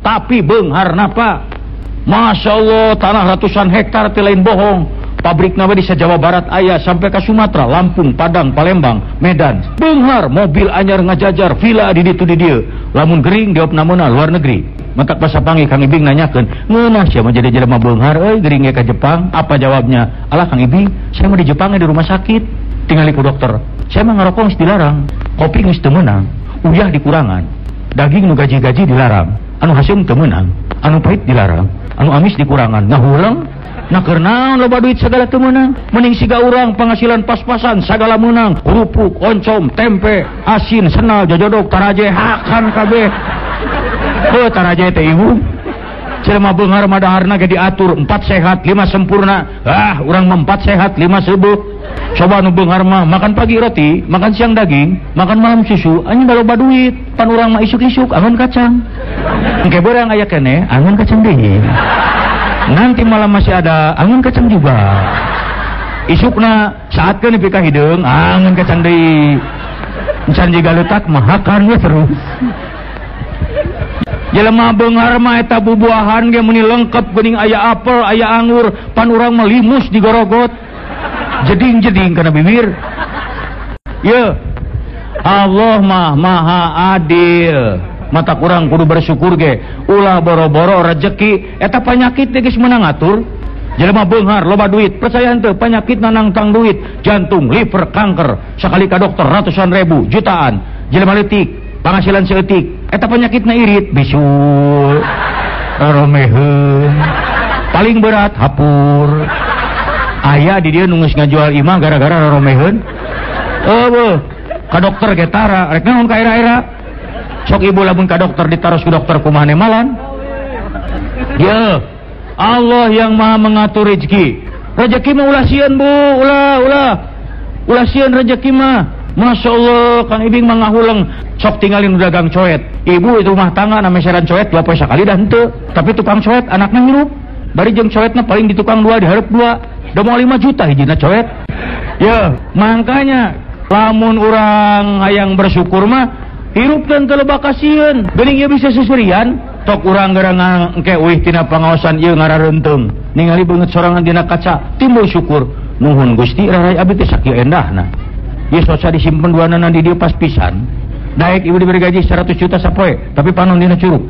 Tapi beungharna Pak, Masya Allah, tanah ratusan hektar teh lain bohong. Pabrik nawe di Jawa Barat aya sampai ke Sumatera, Lampung, Padang, Palembang, Medan. Beunghar, mobil anyar ngajajar, villa di ditu di dieu. Lamun gering diopnamena luar negeri. Matak pas panggih Kang Ibing nanyakeun, "Ngeunah sia mah jadi jelema beunghar euy, gering ge ka Jepang." Apa jawabnya? "Alah Kang Ibing, saya mah di Jepang di rumah sakit. Tingali ku dokter. Saya mah ngarokok geus dilarang, kopi geus teu meunang, uyah dikurangan, daging nu gaji-gaji dilarang, anu haseum teu meunang, anu pahit dilarang, anu amis dikurangan." Ngahuleng. Nah keur naon loba duit segala teu meunang? Mending siga urang penghasilan pas-pasan segala meunang, kerupuk, oncom, tempe, asin, senal, jojodok, taraje, hakan kabeh. Heuh taraje teh ibu. Jelema beunghar mah daharna ge diatur 4 sehat, 5 sempurna. Ah, urang mah 4 sehat, 5 seubeuk. Coba nu beunghar mah makan pagi roti, makan siang daging, makan malam susu, anjing loba duit. Pan urang mah isuk-isuk angon kacang. Engke beurang aya keneh angon kacang deui. Nanti malam masih ada angon kacang juga. Isukna saatkeun nepi ka hideung angon kacang deui. Encan jiga leutak mah hakan we terus. Jelema beunghar mah eta bubuahan ge meuni lengkep geuning aya apel, aya anggur, pan urang mah limus digorogot. Jeding-jeding kana bibir. Ye. Allah mah maha adil. Mata kurang kudu bersyukur ge, ulah boro-boro rezeki eta penyakit geus meunang ngatur. Jelema beunghar loba duit, percaya henteu penyakit nangtang duit, jantung, liver, kanker, sakali ka dokter ratusan ribu, jutaan. Jelema leutik, penghasilan seeutik, eta penyakitna irit, bisul, romeheun, paling berat hapur. Aya di dieu nu geus ngajual imah gara-gara romeheun. Eueuh, ka dokter ge tara, rek naon ka era-era. Sok ibu lamun ka dokter ditaros ku dokter kumaha nemalan. Ya, Allah yang maha mengatur rezeki. Rezeki mah ulah sieun bu, ulah ulah. Ulah sieun rezeki mah. Masya Allah, Kang Ibing mah ngahuleng. Sok tinggalin dagang coet. Ibu itu rumah tangga na meseran coet 2 poe sakali dah henteu. Tapi tukang coet anakna hirup. Bari jeung coetna paling di tukang 2 dihareup 2. Da moal 5 juta hijina coet. Ya, makanya lamun urang hayang bersyukur mah hirup dan teu loba kasieun. Geuning ieu bisa seserian, tok urang gara engke uih tina pangaosan ieu ngarareunteung. Ningali beungeut sorangan dina kaca, timbul syukur. Nuhun Gusti, rarai abdi teh sakieu endahna. Ieu soca disimpen duanana di dieu pas pisan. Daek ibu diberi gaji 100 juta sapoe, tapi panon dina curug.